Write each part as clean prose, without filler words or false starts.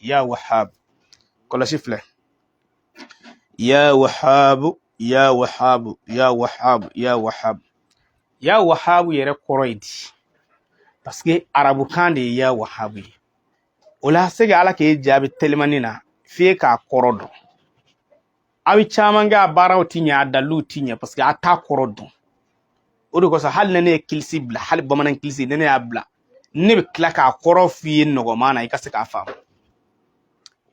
Ya Wahab, kɔlɔsi filɛ, ya Wahabu, ya Wahabu, ya Wahabu, ya Wahabu. Ya Wahabu yɛrɛ kɔrɔ ye di? Parce que arabukan de ye ya Wahabu ye. O la se ka Ala k'e jaabi telimani na, f'e k'a kɔrɔ dɔn. A bɛ caman kɛ, a baaraw ti ɲɛ, a daliluw ti ɲɛ, parce que a t'a kɔrɔ dɔn. O de kosɔn, hali ni ne ye kilisi bila, hali bamanan kilisi, ni ne y'a bila, ne bɛ tila k'a kɔrɔ f'i ye nɔgɔman na, i ka se k'a faamu.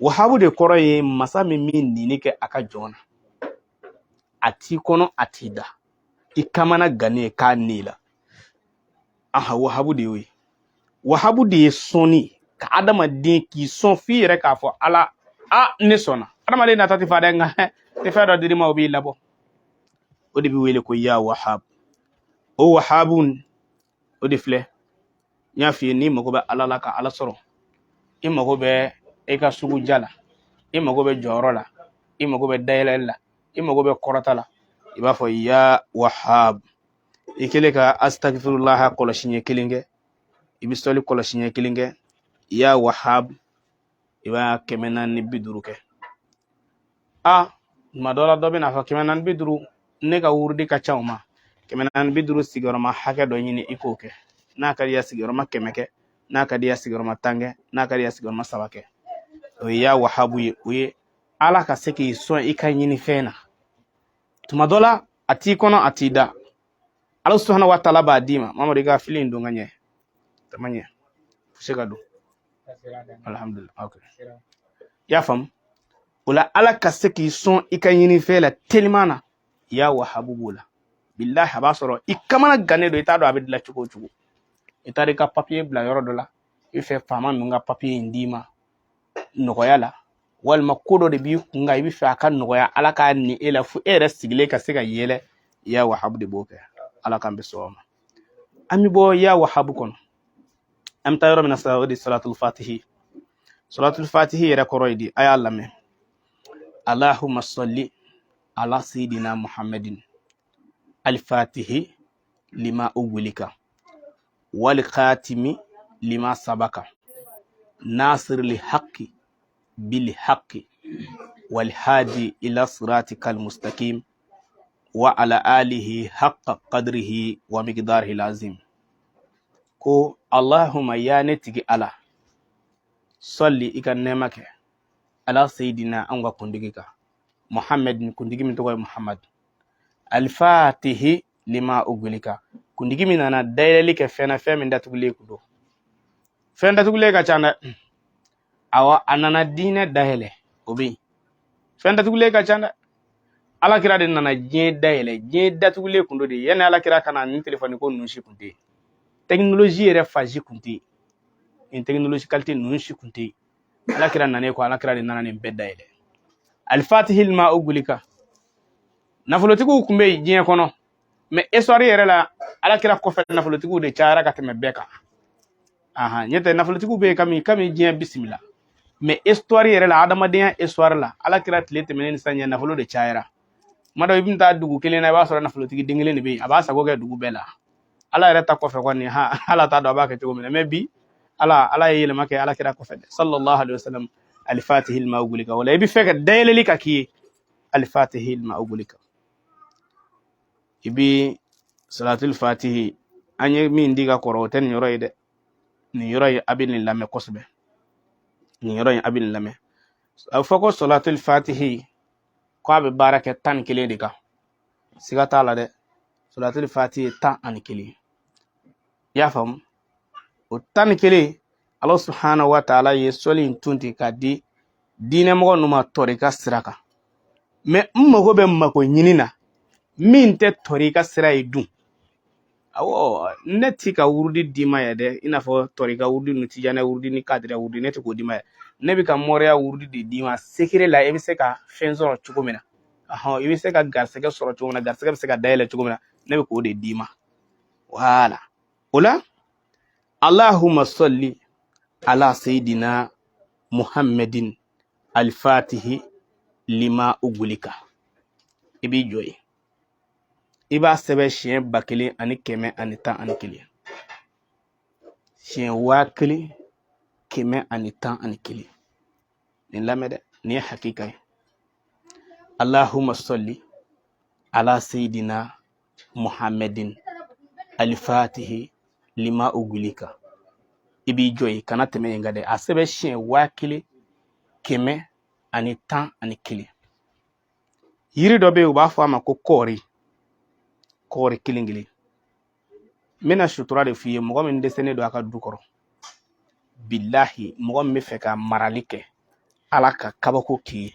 Wahabu de kɔrɔ ye masa min min nini kɛ a ka jɔn na, a t'i kɔnɔ, a t'i da, i kamana gannen k'a ni la. Aha, wahabu de y'o ye. Wahabu de ye sɔnni ka adamaden k'i sɔn f'i yɛrɛ k'a fɔ Ala a ne sɔnna. Adamaden nata tɛ fa dɛ, nka ni fɛn dɔ dir'i ma, o b'i labɔ. O de bɛ wele ko ya Wahab. O wahabu o de filɛ, n y'a f'i ye, n'i mago bɛ Ala la ka Ala sɔrɔ, i mago bɛ i ka sugu ja la, i mago bɛ jɔyɔrɔ la, i mago bɛ dayɛlɛli la, i mago bɛ kɔrɔta la, i b'a fɔ ya Wahab. I kɛlen ka astagfirullah kɔlɔsi ɲɛ kelen kɛ, i bɛ sɔli kɔlɔsi ɲɛ kelen kɛ, ya Wahab, i b'a 450 kɛ. A tuma dɔ la, dɔ bɛna fɔ 450, ne ka wurudi ka ca o ma. 450 sigiyɔrɔma hakɛ dɔ ɲini, i k'o kɛ. N'a ka di ya, sigiyɔrɔma 100 kɛ. N'a ka di ya, sigiyɔrɔma 10 kɛ. N'a ka di ya, sigiyɔrɔma 3 kɛ. O ye ya Wahabu ye. O ye Ala ka se k'i sɔn i ka ɲini fɛn na. Tuma dɔ la, a t'i kɔnɔ, a t'i da, Ala subahana wa taala b'a d'i ma. Mamadu, i ka fili in don ka ɲɛ, tama ɲɛ se ka don. Alhamdulillah, ok, i y'a faamu. O la, Ala ka se k'i sɔn i ka ɲini fɛn la teliman na, ya Wahabu b'o la. Bilahi, a b'a sɔrɔ i kamana gannen don, i t'a dɔn a bɛ dilan cogo o cogo. I taara i ka papiye bila yɔrɔ dɔ la, i fɛ faama ninnu ka papiye in d'i ma nɔgɔya la, walima ko dɔ de b'i kun kan, i bɛ fɛ a ka nɔgɔya, Ala k'a ni e la fo e yɛrɛ sigilen ka se ka yɛlɛ. Ya Wahabu de b'o kɛ. Ala k'an bɛ sɔn ma. An bɛ bɔ ya Wahabu kɔnɔ, an bɛ taa yɔrɔ min na sisan, o de ye salatul fatihi. Salatul fatihi yɛrɛ kɔrɔ ye di? A y'a lamɛn: Allahumma salli ala sayyidina Muhammadin al-fatihi lima ugulika wal khatimi lima sabaka nasir li haqqi bil haqqi wal hadi ila siratikal mustaqim wa ala alihi haqqa qadrihi wa miqdarihi lazim. Ko Allahumma, ya ne tigi Ala, salli, i ka nɛɛma kɛ, ala sayidina, an ka kuntigi kan, Muhammad, kuntigi min tɔgɔ ye Muhammad, alfatihi lima ugulika, kuntigi min nana dayɛlɛli kɛ fɛn na, fɛn min datugulen kun don. Fɛn datugulen ka ca dɛ. Awɔ, a nana diinɛ dayɛlɛ, o bɛ yen. Fɛn datugulen ka ca dɛ. Alakira de nana diɲɛ dayɛlɛ, diɲɛ datugulen kun don de. Yanni alakira ka na, ni telefɔni ko ninnu si kun tɛ yen, technologie yɛrɛ fasi kun tɛ yen, nin technologie qualité ninnu si kun tɛ yen. Alakira nanen ko, alakira de nana nin bɛɛ dayɛlɛ. Alifatihi lima ugulika, nafolotigiw kun bɛ yen diɲɛ kɔnɔ, mais histoire yɛrɛ la, alakira kɔfɛ, nafolotigiw de cayara ka tɛmɛ bɛɛ kan. Ahan, ɲɛ tɛ, nafolotigiw bɛ yen kami diɲɛ bisimila, mais histoire yɛrɛ la, adamadenya histoire la, alakira tile tɛmɛnen ni sisan ɲɛ, nafolo de cayara. Kuma dɔ, i bɛ taa dugu kelen na, i b'a sɔrɔ nafolotigi den kelen de bɛ yen, a b'a sago kɛ dugu bɛɛ la. Ala yɛrɛ ta kɔfɛ kɔni, ha, Ala t'a dɔn a b'a kɛ cogo min na. Mais bi, Ala ye yɛlɛma kɛ alakira kɔfɛ dɛ, sallallahu alaihi wasallam. Alifatihi lima ugulika, wala i bɛ fɛ ka dayɛlɛli ka k'i ye, alifatihi lima ugulika, i bi salatul fatihi. An ye min di ka kɔrɔ, o tɛ nin yɔrɔ ye dɛ. Nin yɔrɔ in, a bɛ nin lamɛn kosɛbɛ. Nin yɔrɔ in, a bɛ nin lamɛn. A bɛ fɔ ko salatul fatihi, ko a bɛ baara kɛ 11 de kan. Siga t'a la dɛ, salatul fatihi ye 11. I y'a faamu? O 11, Ala subhanahu wa ta'ala ye sɔli in tun ten k'a di diinɛmɔgɔ ninnu ma tɔrika sira kan. Mais n mago bɛ mako ɲini na min tɛ tɔrika sira ye dun. Awɔ, ne ti ka wurudi d'i ma yɛ dɛ, i n'a fɔ tɔrika wurudi ni tijanɛ wurudi ni kadiriya wurudi, ne tɛ k'o d'i ma yɛ. Ne bɛ ka mɔriya wurudi de d'i ma sekere la, i bɛ se ka fɛn sɔrɔ cogo min na, ɔhɔn, i bɛ se ka garisɛgɛ sɔrɔ cogo min na, garisɛgɛ bɛ se ka dayɛlɛ cogo min na, ne bɛ k'o de d'i ma. Wala o la, Allahumma salli ala sayidina Muhammadin alfatihi lima ugulika. I b'i jɔ yen, i b'a sɛbɛn siɲɛ 1111, siɲɛ 1111. Nin lamɛn dɛ, nin ye hakika ye. Allahumma salli ala sayidina muhammadin alifatihi lima ugulika. I b'i jɔ yen, kana tɛmɛ yen kan dɛ. A sɛbɛn siɲɛ 1111. Yiri dɔ bɛ yen, u b'a fɔ a ma ko kɔɔri, kɔɔri kelen kelen. N bɛna sutura de f'i ye. Mɔgɔ min dɛsɛlen don a ka du kɔrɔ, bilahi, mɔgɔ min bɛ fɛ ka marali kɛ, Ala ka kabako k'i ye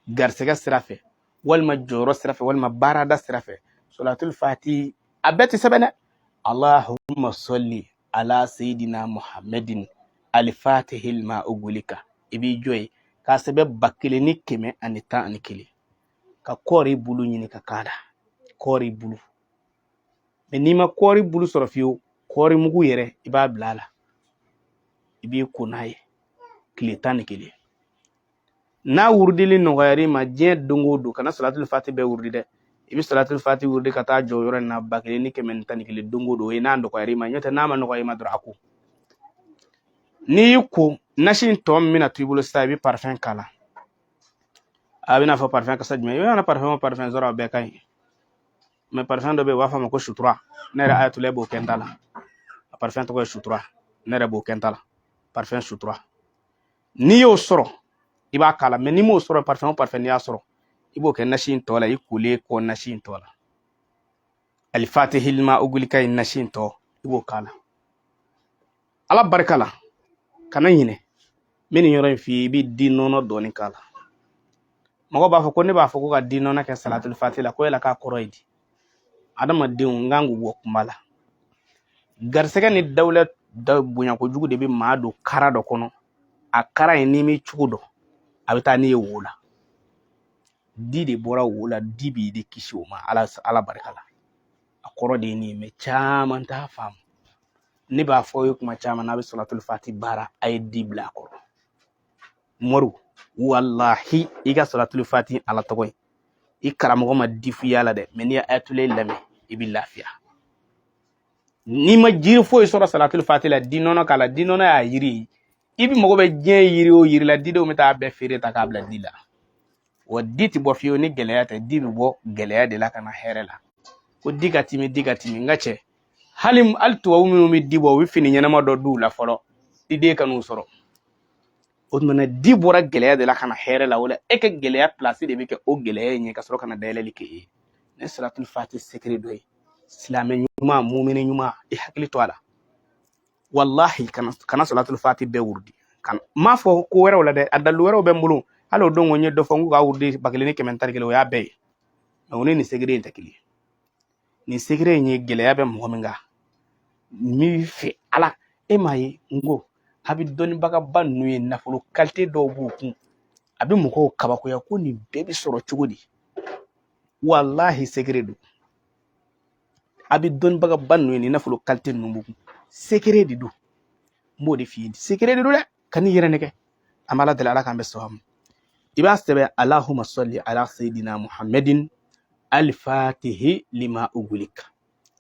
garisɛgɛ sira fɛ, walima jɔyɔrɔ sira fɛ, walima baarada sira fɛ, solatul fati a bɛɛ tɛ sɛbɛn dɛ. Allahumma salli ala sayidina muhammadin alifatihi lima ugulika. I b'i jɔ yen k'a sɛbɛn 1111, ka kɔɔri bulu ɲini ka k'a la, kɔɔri bulu. Mɛ n'i ma kɔɔri bulu sɔrɔ fiyewu, kɔɔri mugu yɛrɛ i b'a bila a la, i b'i ko n'a ye tile 11. N'a wurudili nɔgɔyara i ma diɲɛ don o don, kana salatul fati bɛɛ wurudi dɛ. I bɛ salatul fati wurudi ka taa jɔ yɔrɔ in na 1111 don o don. O ye n'a nɔgɔyara i ma, n'o tɛ n'a ma nɔgɔya i ma dɔrɔn, a ko. N'i y'i ko, nasi in tɔ min bɛna to i bolo sisan, i bɛ parfum k'a la. A bɛna fɔ parfum kasa jumɛn? I bɛna parfum o parfum sɔrɔ, a bɛɛ ka ɲi. Mɛ parfum dɔ bɛ yen, u b'a fɔ a ma ko sutura. Ne yɛrɛ Ayatollah b'o kɛ n ta la. A parfum tɔgɔ ye sutura. Ne yɛrɛ b'o kɛ n ta la, parfum sutura. N'i y'o sɔrɔ, i b'a k'a la. Mɛ n'i m'o sɔrɔ, parfum o parfum n'i y'a sɔrɔ, i b'o kɛ nasi in tɔ la, i kolen kɔ nasi in tɔ la. Alifatihi lima ugulika in nasi in tɔ, i b'o k'a la. Ala barika la, kana ɲinɛ, n bɛ nin yɔrɔ in f'i ye. I bɛ di nɔnɔ dɔɔni k'a la. Mɔgɔ b'a fɔ ko ne b'a fɔ ko ka di nɔnɔ kɛ salatul fati la, ko yala k'a kɔrɔ ye di? Adamadenw n kan k'u bɔ kuma la. Garisɛgɛ ni dawula da bonya kojugu de bɛ maa don kara dɔ kɔnɔ. A kara in, n'i m'i cogo dɔn, a bɛ taa n'i ye wo la. Di de bɔra wo la, di b'i de kisi o ma. Ala barika la, a kɔrɔ de ye nin ye. Mɛ caman t'a faamu. Ne b'a fɔ aw ye kuma caman, n'a bɛ salatul fati baara, a ye di bila a kɔrɔ. Mɔru, walahi, i ka salatul fati Ala tɔgɔ ye, i karamɔgɔ ma di f'i ye la dɛ. Mɛ n'i ye Ayatollah lamɛn, i bɛ lafiya. N'i ma jiri foyi sɔrɔ salatul fati la, di nɔnɔ k'a la. Di nɔnɔ y'a yiri ye. I bɛ mago bɛ diɲɛ yiri o yiri la, didenw bɛ taa bɛɛ feere ta k'a bila di la. Wa di tɛ bɔ fiyewu ni gɛlɛya tɛ. Di bɛ bɔ gɛlɛya de la ka na hɛrɛ la. Ko di ka timi, di ka timi. N ka cɛ, hali tubabu minnu bɛ di bɔ, u bɛ fini ɲɛnama dɔ d'u la fɔlɔ, diden ka n'u sɔrɔ. O tuma na, di bɔra gɛlɛya de la ka na hɛrɛ la. O la, e ka gɛlɛya pilasi de bɛ kɛ o gɛlɛya in ye, ka sɔrɔ ka na dayɛlɛli kɛ e ye. Ne salatul fati secret dɔ ye. Silamɛ ɲuman, mumini ɲuman, i hakili to a la. Walahi, kana salatul fati bɛɛ wurudi. Kana n m'a fɔ ko wɛrɛw la dɛ, a dalilu wɛrɛw bɛ n bolo. Hali o don ko n ye dɔ fɔ n k'u ka wurudi 1111, o y'a bɛɛ ye. Mɛ o ni nin secret in tɛ kelen ye. Nin secret in ye gɛlɛya bɛ mɔgɔ min kan, min fɛ Ala e m'a ye. N ko a bɛ dɔnnibagaba ninnu ye, nafolo qualité dɔw b'u kun, a bɛ mɔgɔw kabakoya ko nin bɛɛ bɛ sɔrɔ cogo di? Walahi, secret don. A bɛ dɔnnibagaba ninnu ye, nin nafolo qualité ninnu b'u kun, secret de don. N b'o de f'i ye, secret de don dɛ. Kan'i yɛrɛ nɛgɛ. An b'Ala deli, Ala k'an bɛ sababu ma. I b'a sɛbɛn: Allahumma salli ala sayidina muhammadin alifatihi lima ugulika.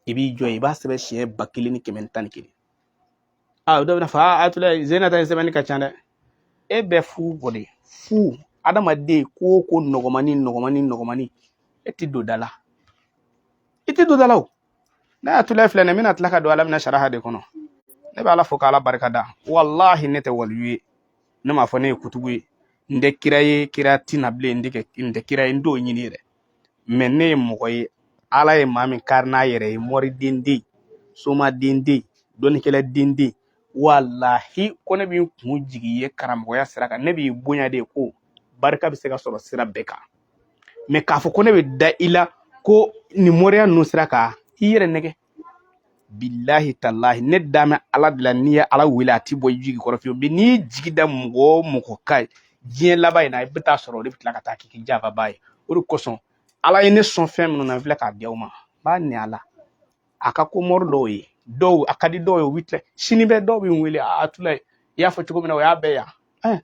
I b'i jɔ, i b'a sɛbɛn siɲɛ 1111. Aa, dɔw bɛna fɔ: aa, Ayatollah Zena ta in sɛbɛnni ka ca dɛ. E bɛ fu bɔ de fu. Adamaden ko o ko nɔgɔmani nɔgɔmani nɔgɔmani, e ti don da la, i ti don da la. O ne Ayatollah filɛ nin ye, n bɛna tila ka don Ala minɛ saraha de kɔnɔ. Ne bɛ Ala fo k'Ala barika da. Walahi, ne tɛ waliyu ye, ne m'a fɔ ne ye kutubu ye, n tɛ kira ye, kira tɛna bilen, n tɛ kira ye, n t'o ɲini yɛrɛ. Mɛ ne ye mɔgɔ ye, Ala ye maa min kari n'a yɛrɛ ye, mɔriden den, somaden den, dɔnnikɛla den den. Walahi, ko ne b'i kun jigi ye karamɔgɔya sira kan, ne b'i bonya de, ko barika bɛ se ka sɔrɔ sira bɛɛ kan. Mɛ k'a fɔ ko ne bɛ da i la ko nin mɔriya ninnu sira kan, i yɛrɛ nɛgɛ. Bilahi talahi, ne damɛ Ala de la. N'i ye Ala wele, a ti bɔ i jigi kɔrɔ fiyewu. Bi n'i y'i jigi da mɔgɔ o mɔgɔ kan diɲɛ laban in na, i bɛ taa sɔrɔ o de bɛ tila ka taa k'i jafaba ye. O de kosɔn Ala ye ne sɔn fɛn minnu na, n filɛ k'a di aw ma. N b'a ni ala a ka ko mɔri dɔw ye, dɔw a ka di dɔw ye, u bɛ tila sini bɛɛ dɔw bɛ n wele: a tula i y'a fɔ cogo min na, o y'a bɛɛ yan.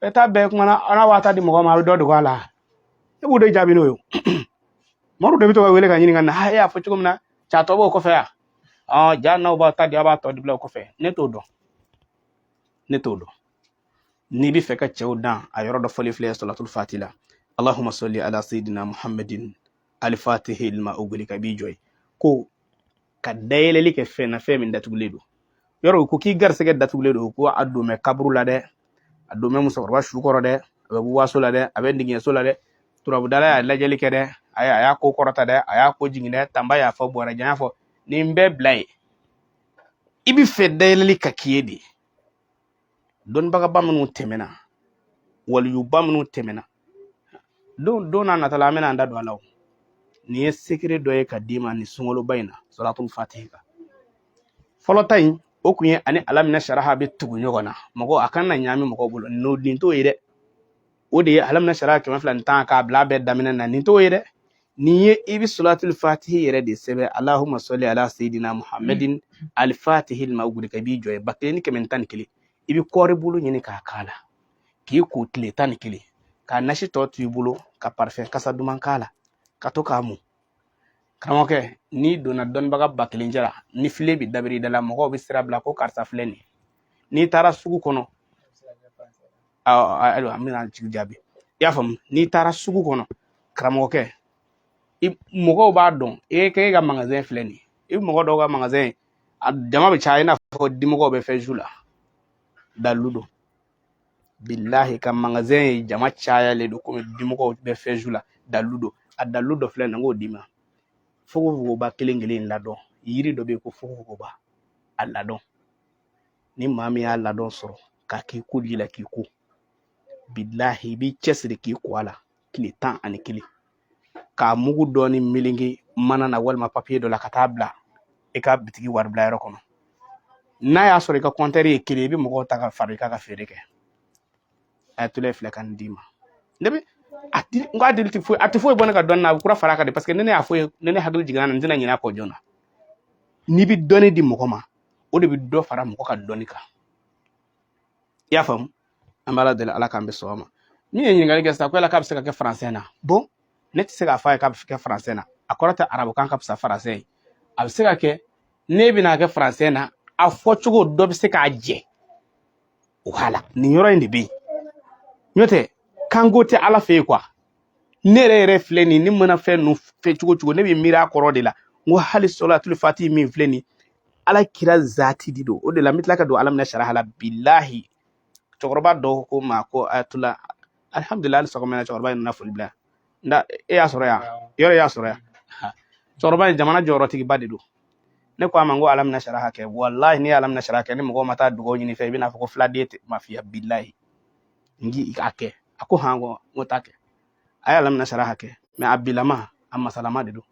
Ɛ t'a bɛɛ kuma na, n'a b'a ta di mɔgɔ ma, a bɛ dɔ dogo a la. Ne b'o de jaabi n'o ye. Mɔri de bɛ to ka wele ka ɲininka na: e y'a fɔ cogo min na, ca tɔ b'o kɔfɛ yan. Ɔn, ja n'aw b'a ta di, aw b'a tɔ di bila o kɔfɛ. Ne t'o dɔn, ne t'o dɔn. N'i bɛ fɛ ka cɛw dan, a yɔrɔ dɔ fɔli filɛ salatul fati la: Allahumma salli ala sayyidina Muhammadin alifatihi lima ugulika. I b'i jɔ yen ko ka dayɛlɛli kɛ fɛn na, fɛn min datugulen don. Yɔrɔ ko k'i garisɛgɛ datugulen don, ko a don bɛ kaburu la dɛ, a don bɛ musokɔrɔba su kɔrɔ dɛ, a bɛ buwaso la dɛ, a bɛ digiɲɛso la dɛ, turabudala y'a lajɛli kɛ dɛ, a y'a ko kɔrɔta dɛ, a y'a ko jigin dɛ, tanba y'a fɔ, bɔrɛjan y'a fɔ, nin bɛɛ bila yen. I bɛ fɛ dayɛlɛli ka k'i ye de. Dɔnnibagaba minnu tɛmɛna, waliyuba minnu tɛmɛna, don don n'a nata la, an bɛna an da don a la. O nin ye secret dɔ ye ka d'i ma nin sunkaloba in na, salatul fatihi kan. Fɔlɔ ta in, o kun ye ani alamina saraha bɛ tugu ɲɔgɔn na. Mɔgɔ a kana ɲaami mɔgɔw bolo, nin t'o ye dɛ. O de ye alamina saraha 210 k'a bila a bɛɛ daminɛ na, nin t'o ye dɛ. Nin ye i bɛ solatul fatihi yɛrɛ de sɛbɛn: Allahumma salli ala sayyidina Muhammadin alifatihi lima ugulika. I b'i jɔ ye 1111. I bɛ kɔɔri bulu ɲini k'a k'a la, k'i ko tile 11, k'a nasi tɔ to i bolo, ka parfum kasa duman k'a la, ka to k'a mun. Karamɔgɔkɛ, n'i donna dɔnnibaga 1000 cɛ la, ni filen bɛ dabiri i da la, mɔgɔw bɛ sira bila ko karisa filɛ nin ye. N'i taara sugu kɔnɔ, ayiwa, an bɛna jigi jaabi, i y'a faamu. N'i taara sugu kɔnɔ, karamɔgɔkɛ, mɔgɔw b'a dɔn e k'e ka magasin filɛ nin ye. I mɔgɔ dɔw ka magasin, a jama bɛ caya i n'a fɔ dimɔgɔw bɛ fɛn ju la. Dalilu don, bilahi, ka magasin ye jama cayalen don komi dimɔgɔw bɛ fɛn ju la. Dalilu don, a dalilu dɔ filɛ nin ye, n k'o d'i ma. Fogofogoba kelen kelen in ladɔn, yiri dɔ bɛ yen ko fogofogoba, a ladɔn. Ni maa min y'a ladɔn sɔrɔ k'a k'i ko ji la k'i ko, bilahi, i b'i cɛsiri k'i ko a la tile 11, k'a mugu dɔɔni meleke mana na walima papiye dɔ la, ka taa bila i ka bitigi wari bila yɔrɔ kɔnɔ. N'a y'a sɔrɔ i ka kɔntɛri ye kelen, i bɛ mɔgɔw ta ka fara i kan ka feere kɛ. Ayatollah filɛ ka nin d'i ma. Ne bɛ a di, n ko a deli tɛ foyi, a tɛ foyi bɔ ne ka dɔnni na, a bɛ kura fara a kan de, parce que ni ne y'a fɔ ye, ni ne hakili jiginna na, n tɛna ɲinɛ a kɔ joona. N'i bɛ dɔnni di mɔgɔ ma, o de bɛ dɔ fara mɔgɔ ka dɔnni kan, i y'a faamu. An b'Ala deli, Ala k'an bɛ sɔn ma. Min ye ɲininkali kɛ sisan ko yala k'a bɛ se ka kɛ faransɛ na, bon, ne tɛ se k'a fɔ a ye k'a bɛ kɛ faransɛ na. A kɔrɔ tɛ arabukan ka fisa faransɛ ye. A bɛ se ka kɛ ne bɛna kɛ faransɛ na, a fɔcogo dɔ bɛ se k'a jɛ. Wala nin yɔrɔ in de bɛ yen, n'o tɛ kanko tɛ Ala fɛ yen quoi. Ne yɛrɛ yɛrɛ filɛ nin, ne mana fɛn ninnu fɛ cogo cogo, ne bɛ miiri a kɔrɔ de la. N ko hali sɔlatul fati min filɛ nin, Ala kira zati de don. O de la n bɛ tila ka don ala minɛ saraha la. Bilahi, cɛkɔrɔba dɔw ko n ma ko ayatollah, alihamudulila, hali sɔgɔma in na cɛkɔrɔba in nana foli bila nka e y'a sɔrɔ yan, yɔrɔ y'a sɔrɔ yan. Cɛkɔrɔba in jamana jɔyɔrɔtigiba de don. Ne ko a ma n ko ala minɛ saraha kɛ. Walahi, n'i ye ala minɛ saraha kɛ, ni mɔgɔw ma taa dugawu ɲini fɛ, i bɛna fɔ ko filaden tɛ mafiya. Bilahi, n k'i k'a kɛ. A ko han, ko n ko t'a kɛ. A ye ala minɛ saraha kɛ, mɛ a bilama, a masalama de don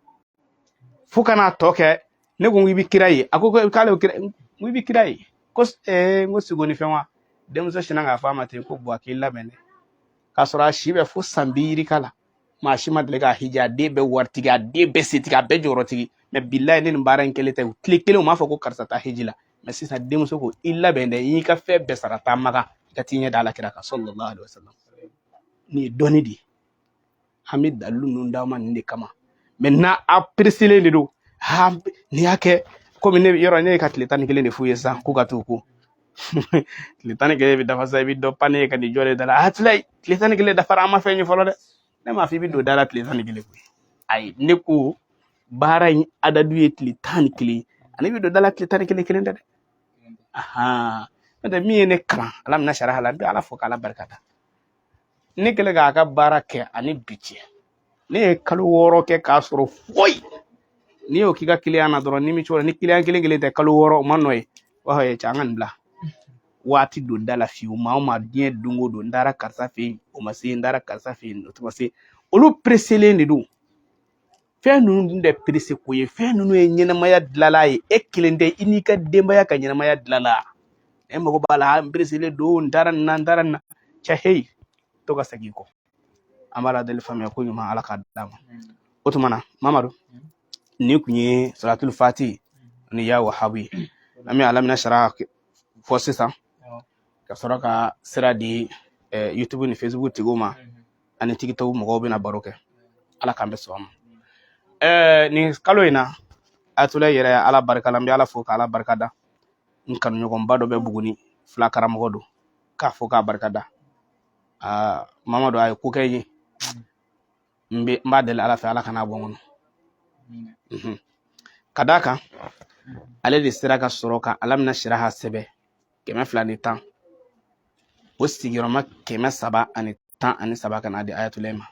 fo ka n'a tɔ kɛ. Ne ko n k'i bɛ kira ye. A ko k'ale bɛ kira. N ko i bɛ kira ye. Ko n ko sogo ni fɛn wa. Denmuso sinna k'a fɔ a ma ten ko buwa, k'i labɛn dɛ. K'a sɔrɔ a si bɛ fo san bi yirika la, maa si ma deli k'a hiji. A den bɛɛ waritigi, a den bɛɛ setigi, a bɛɛ jɔyɔrɔtigi. Mɛ bilayi, ne nin baara in kɛlen tɛ, tile kelen u m'a fɔ ko karisa taa hiji la. Mɛ sisan denmuso ko i labɛn dɛ, i y'i ka fɛn bɛɛ sara, taa Maka i ka t'i ɲɛ da Ala kira kan sallallahu alaihi wasallam. Nin ye dɔnni de ye. An bɛ dalilu ninnu d'aw ma nin de kama. Mɛ n'a a pereselen de don, ha, n'i y'a kɛ komi ne yɔrɔ, ne ye ka tile 11 de f'u ye sisan k'u ka t'u ko. Tile 11 bɛ dafa sisan, i bɛ dɔ pan ne ka nin jɔ de da la. A tila tile 11 dafara, an ma fɛn ye fɔlɔ dɛ. Ne m'a fɔ i bɛ don da la tile 11 koyi. Ayi, ne ko baara in adadu ye tile 11, ani i bɛ don da la tile 11 kelen tɛ dɛ. Ahan, n'o tɛ min ye ne kalan ala minɛ sariya la, n bɛ Ala fo k'Ala barika da. Ne kɛlen k'a ka baara kɛ ani bi cɛ, ne ye kalo 6 kɛ k'a sɔrɔ foyi. N'i y'o k'i ka kiliyan na dɔrɔn, ni mi cogo la, ni kiliyan kelen kelen tɛ, kalo 6 o ma nɔ ye. O b'a fɔ ye cɛ, an ka nin bila waati don da la fiyewu. Maa o maa diɲɛ don o don, n taara karisa fɛ yen, o ma se, n taara karisa fɛ yen, o ma se. Olu pereselen de don. Fɛn ninnu dun tɛ perese ko ye, fɛn ninnu ye ɲɛnamaya dilala ye. E kelen tɛ, i n'i ka denbaya ka ɲɛnamaya dilala. E mago b'a la, n pereselen don, n taara nin na, n taara nin na. Cɛ, heyi, to ka segin kɔ. An b'Ala deli, faamuya ko ɲuman, Ala k'a d'a ma. O tuma na, Mamadu, nin kun ye salatul fati ni ya wahabu ye. An bɛ ala minɛ sara fɔ sisan ka sɔrɔ ka sira di YouTube ni Facebook tigiw ma, ani TikTok mɔgɔw bɛna baro kɛ. Ala k'an bɛ sɔn ma. Nin kalo in na, Ayatollah yɛrɛ, Ala barika la, n bɛ Ala fo k'Ala barika da. N kanuɲɔgɔnba dɔ bɛ Buguni, fila karamɔgɔ don. K'a fo k'a barika da. Aa, Mamadu, a ye ko kɛ n ye. N b'a deli Ala fɛ, Ala kana bɔ n kɔnɔ. Ka d'a kan, ale de sera ka sɔrɔ ka Alamina Siraha sɛbɛn 210, o sigiyɔrɔma 313, ka n'a di Ayatollah ma.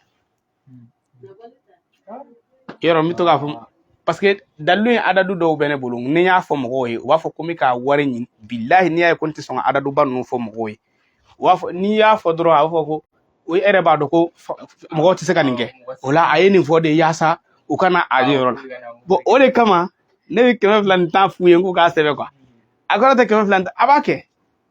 Yɔrɔ n bɛ to k'a fɔ, parce que dalilu ye adadu dɔw bɛ ne bolo. Ni n y'a fɔ mɔgɔw ye, u b'a fɔ ko n bɛ ka wari ɲini. Bilahi, n'i y'a ye ko n tɛ sɔn ka adaduba ninnu fɔ mɔgɔw ye, u b'a fɔ, n'i y'a fɔ dɔrɔn, a b'a fɔ ko o e yɛrɛ b'a dɔn ko mɔgɔw tɛ se ka nin kɛ. O la, a ye nin fɔ de yaasa u kana a ye yɔrɔ la. Bon, o de kama ne bɛ 210 f'u ye n k'u k'a sɛbɛn quoi. A kɔrɔ tɛ 210, a b'a kɛ,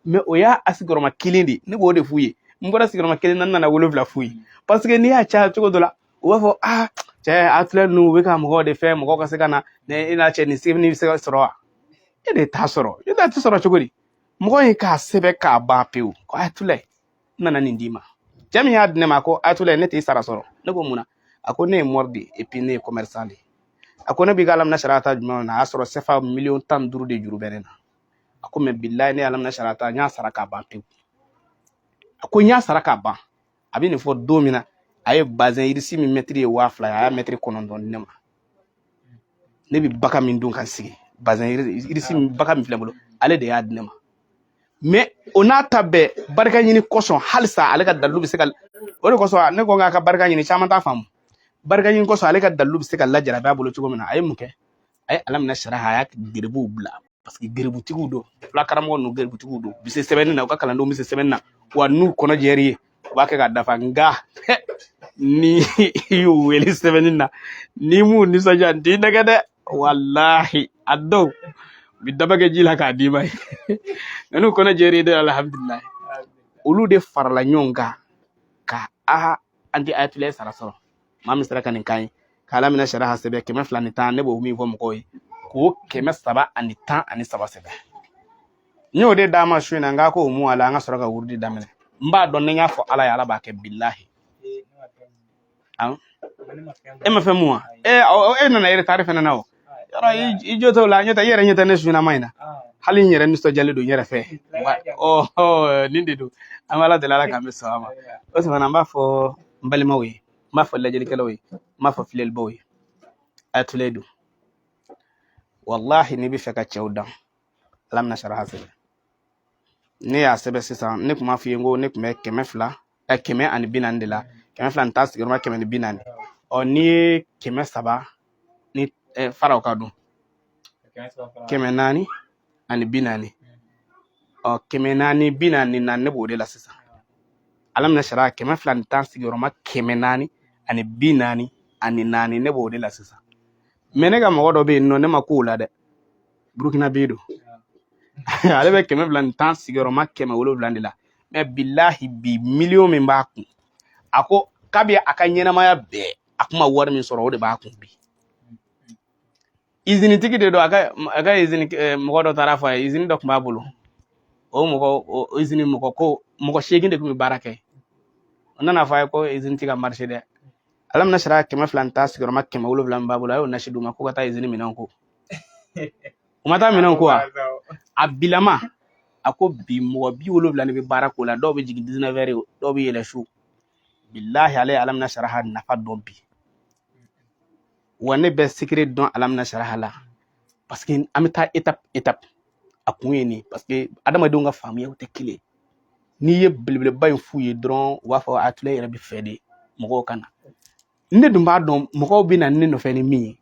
mais o y'a a sigiyɔrɔma kelen de ye. Ne b'o de f'u ye. N bɔra sigiyɔrɔma kelen na, n nana wolonwula f'u ye, parce que n'i y'a caya cogo dɔ la, u b'a fɔ: aa cɛ, a filɛ ninnu, u bɛ ka mɔgɔw de fɛ, mɔgɔw ka se ka na ne i n'a cɛ nin sɛbɛnni bɛ se ka sɔrɔ wa? E de t'a sɔrɔ, e t'a sɔrɔ cogo di? Mɔgɔ in k'a sɛbɛn k'a ban pewu ko Ayatollah, n nana nin d'i ma. Cɛ min y'a di ne ma ko Ayatollah, ne t'i sara sɔrɔ. Ne ko mun na? A ko ne ye mori de ye, et puis ne ye commerçant de ye. A ko ne b'i ka Alamina Sariya ta jumɛn na? A y'a sɔrɔ sefa miliyɔn 15 de juru bɛ ne na. A ko mais bilayi, ne ye Alamina Sariya ta, n y'a sara k'a ban pewu. A ko n y'a sara k'a ban. A bɛ nin fɔ don min na, a ye bazɛn irisi min mɛtiri ye 2000 ye, a y'a mɛtiri 9 di ne ma. Ne bɛ baga min dun ka sigi, bazɛn irisi min baga min filɛ n bolo, ale de y'a di ne ma. Mais o n'a ta bɛɛ, barika ɲini kosɔn, halisa ale ka dalilu bɛ se ka, o de kosɔn ne ko k'a ka barika ɲini, caman t'a faamu. Barika ɲini kosɔn, ale ka dalilu bɛ se ka lajarabi a bolo cogo min na, a ye mun kɛ? A ye Alamina Sariya, a y'a geribuw bila, parce que geributigiw don. Fula karamɔgɔ ninnu, geributigiw don, u bɛ se sɛbɛnni na, u ka kalandenw bɛ se sɛbɛnni na, wa n'u kɔnɔ jɛr'i ye, u b'a kɛ ka dafa. Nka ni i y'u wele sɛbɛnni na, n'i m'u nisɔndiya, n t'i nɛgɛ dɛ. Walahi, a dɔw u bɛ daba kɛ ji la k'a d'i ma ye, nka n'u kɔnɔ jɛr'i ye dɛ, alhamdulilayi. Olu de farala ɲɔgɔn kan ka a an tɛ Ayatollah sara sɔrɔ. Maa min sera ka nin kan ye k'Alamina Sariya sɛbɛn 210, ne b'o min fɔ mɔgɔw ye, k'o 313 sɛbɛn, n y'o de d'a ma su in na. N k'a k'o mun a la, an ka sɔrɔ ka wurudi daminɛ. N b'a dɔn ni n y'a fɔ Ala ye, Ala b'a kɛ, bilahi. E ma fɛn mun wa? E nana retard fɛnɛ na. O yɔrɔ i jo t'o la, ɲɛ tɛ i yɛrɛ ɲɛ tɛ ne sunnama in na. Hali n yɛrɛ nisɔndiyalen don n yɛrɛ fɛ. Ɔ nin de don, an bɛ Ala deli, Ala k'an bɛ sɔn a ma. O tuma na, n b'a fɔ n balimaw ye, n b'a fɔ lajɛlikɛlaw ye, n b'a fɔ filɛlibaw ye, Ayatollah don. Walahi, n'i bɛ fɛ ka cɛw dan, Alamina Sariya sɛbɛn. Ne y'a sɛbɛn sisan, ne tun b'a f'i ye ko ne tun bɛ 200, 140 de la, 210 sigiyɔrɔma 140. Ɔ n'i ye 300 ni fara o ka dun, 440. Ɔ 444, ne b'o de la sisan. Alamina Sariya 210 sigiyɔrɔma 444, ne b'o de la sisan. Mais ne ka mɔgɔ dɔ bɛ yen nɔ, ne ma k'o la dɛ, Burukina bɛ don, ale bɛ 210 sigiyɔrɔma 700 de la. Mais bilahi, bi miliyɔn min b'a kun, a ko kabi a ka ɲɛnamaya bɛɛ, a kuma wari min sɔrɔ, o de b'a kun bi. Izinitigi de don. A ka izini, mɔgɔ dɔ taara fɔ a ye, izini dɔ tun b'a bolo. O mɔgɔ, o izini mɔgɔ ko mɔgɔ 8 de tun bɛ baara kɛ. O nana fɔ a ye ko izini ti ka marcher dɛ. Alamina Sariya 210 sigiyɔrɔma 700 min b'a bolo, a y'o nasi d'u ma ko ka taa izini minɛnw ko. U ma taa minɛnw ko wa? A bilama, a ko bi mɔgɔ 70 de bɛ baara k'o la, dɔw bɛ jigin 19 heures, dɔw bɛ yɛlɛ su. Bilahi, ale ye Alamina Sariya nafa dɔn bi. Wa ne bɛ secret dɔn Alamina Sariya la, parce que an bɛ taa étape étape. A kun ye nin, parce que adamadenw ka faamuyaw tɛ kelen. N'i ye belebeleba in f'u ye dɔrɔn, u b'a fɔ a tula yɛrɛ bɛ fɛ de mɔgɔw ka na. Ne dun b'a dɔn mɔgɔw bɛ na ne nɔfɛ ni min ye,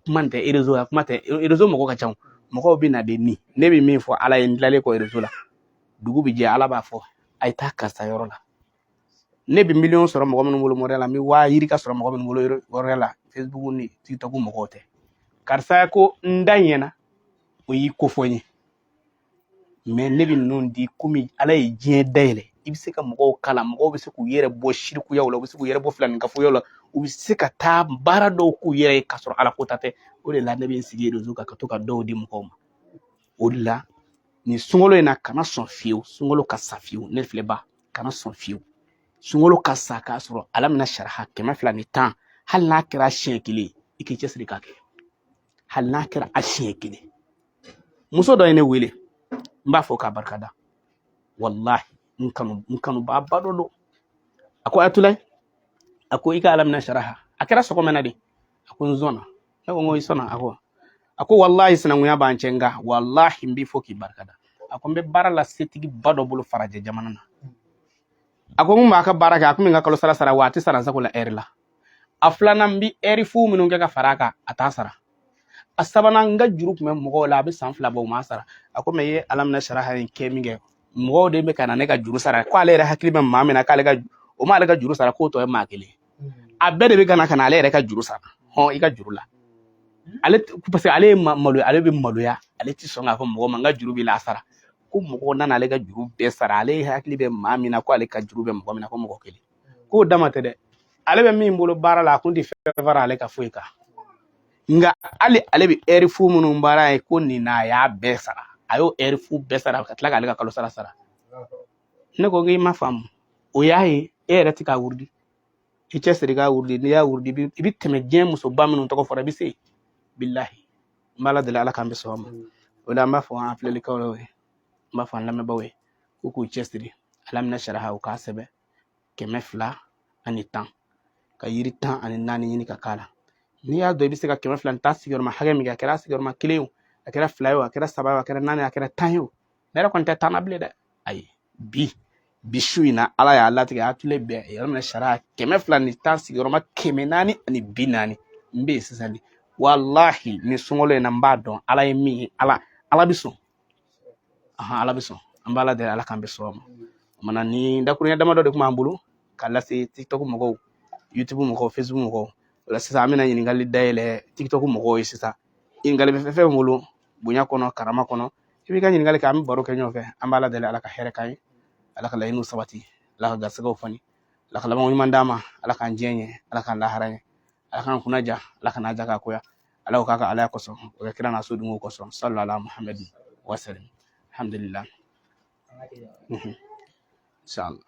kuma tɛ réseau la, kuma tɛ réseau, mɔgɔ ka ca, mɔgɔw bɛ na de ni ne bɛ min fɔ Ala ye. N tilalen kɔ réseau la, dugu bɛ jɛ, Ala b'a fɔ a ye taa karisa yɔrɔ la. Ne bɛ miliyɔn sɔrɔ mɔgɔ minnu bolo mɔrɛ la, n bɛ waa yirika sɔrɔ mɔgɔ minnu bolo yɔrɔ la, Facebook ni TikTok mɔgɔw tɛ. Karisa ko n da ɲɛna, o y'i ko fɔ n ye. Mais ne bɛ ninnu di komi Ala ye diɲɛ dayɛlɛ, i bɛ se ka mɔgɔw kalan, mɔgɔw bɛ se k'u yɛrɛ bɔ sirikuyaw la, u bɛ se k'u yɛrɛ bɔ filaninkafoyaw la, u bɛ se ka taa baara dɔw k'u yɛrɛ ye k'a sɔrɔ Ala ko ta tɛ. O de la ne bɛ n sigi réseau kan ka to ka dɔw di mɔgɔw ma. O de la nin sunkalo in na, kana sɔn fiyewu sunkalo ka sa fiyewu. Ne filɛ ba, kana sɔn fiyewu sunkalo ka sa k'a sɔrɔ Alamina Sariya 210, hali n'a kɛra siɲɛ kelen, i k'i cɛsiri k'a kɛ, hali n'a kɛra a siɲɛ kelen. Muso dɔ ye ne wele, n b'a fɔ k'a barikada. Walahi, N kanubaaba dɔ don. A ko Ayatulayi, a ko i ka alam nasharaha. A kɛra sɔgɔma na de. A ko n sɔnna. Ne ko n ko i sɔnna? A ko walahi sinankunya b'an cɛ, nka walahi n b'i fo k'i barika da. A ko n bɛ baara la setigiba dɔ bolo farajɛ jamana na. A ko n b'a ka baara kɛ, a kun bɛ n ka kalo sara sara wa a tɛ sara n sago la ɛri la. A filanan, n bɛ ɛri fu minnu kɛ ka fara a kan, a t'a sara. A sabanan, n ka juru tun bɛ mɔgɔw la, a bɛ san 2 bɔ, u m'a sara. A ko mɛ i ye alam nasharaha in kɛ min kɛ, mɔgɔw de bɛ ka na ne ka juru sara. Ko ale yɛrɛ hakili bɛ maa min na k'ale ka o m'ale ka juru sara, k'o tɔ ye maa kelen. A bɛɛ de bɛ ka na ale yɛrɛ ka juru sara. Hɔn, i ka juru la ale, parce que ale ye maloya, ale bɛ maloya, ale ti sɔn k'a fɔ mɔgɔ ma n ka juru b'i la, a sara. Ko mɔgɔw nana ale ka juru bɛɛ sara. Ale hakili bɛ maa min na ko ale ka juru bɛ mɔgɔ min na, ko mɔgɔ kelen. K'o dama tɛ dɛ, ale bɛ min bolo baara la, a kun tɛ fɛn fara ale ka foyi kan, nka hali ale bɛ ɛri fu minnu baara ye, ko nin na a y'a bɛɛ sara. A y'o ɛri fu bɛɛ sara ka tila k'ale ka kalo sara sara. Ne ko k'i ma faamu. O y'a ye e yɛrɛ tɛ k'a wurudi, i cɛsiri k'a wurudi. N'i y'a wurudi, i bɛ tɛmɛ diɲɛ musoba minnu tɔgɔ fɔra, i bɛ se. Bilahi, n b'Ala deli, Ala k'an bɛ sɔn ma. O la an b'a fɔ an filɛlikɛlaw ye, n b'a fɔ an lamɛnbaaw ye k'u k'u cɛsiri alam nasharaha, u k'a sɛbɛn 210, ka yiri 14 ɲini ka k'a la. N'i y'a dɔn i bɛ se ka 210 sigiyɔrɔma hakɛ min kɛ, a kɛra sigiyɔrɔma kelen ye o, a kɛra 2 ye o, a kɛra 3 ye o, a kɛra 4 ye, a kɛra 10 ye o. Ne yɛrɛ kɔni tɛ 10 na bilen dɛ, ayi. Bi su in na, Ala y'a latigɛ, a tule bɛn yɔrɔ min na, sariya 210 sigiyɔrɔma 440, n bɛ yen sisan de. Walahi, ni sunkalo in na, n b'a dɔn Ala ye min ye, Ala bɛ sɔn. Ahan, Ala bɛ sɔn. An b'Ala deli, Ala k'an bɛ sɔn ma. O mana ni dakuruɲɛ damadɔ de tun b'an bolo ka lase TikTok mɔgɔw, YouTube mɔgɔw, Facebook mɔgɔw. O la sisan, an bɛna ɲininkali dayɛlɛ TikTok mɔgɔw ye sisan. Ɲininkali bɛ fɛn fɛn bolo, bonya kɔnɔ, karama kɔnɔ, i b'i ka ɲininkali kɛ, an bɛ baro kɛ ɲɔgɔn fɛ. An b'Ala deli, Ala ka hɛrɛ k'an ye, Ala ka laɲiniw sabati, Ala ka garisɛgɛw fani, Ala ka labanko ɲuman d'an ma, Ala k'an diɲɛ ɲɛ, Ala k'an lahara ɲɛ, Ala k'an kunna ja, Ala ka n'a ja k'a koya. Ala ko k'a ka Alaya kosɔn, o kɛ kira n'a sodenw kosɔn. Sallu ala Muhammadin wa sallim. Alhamdulillah. Inshallah.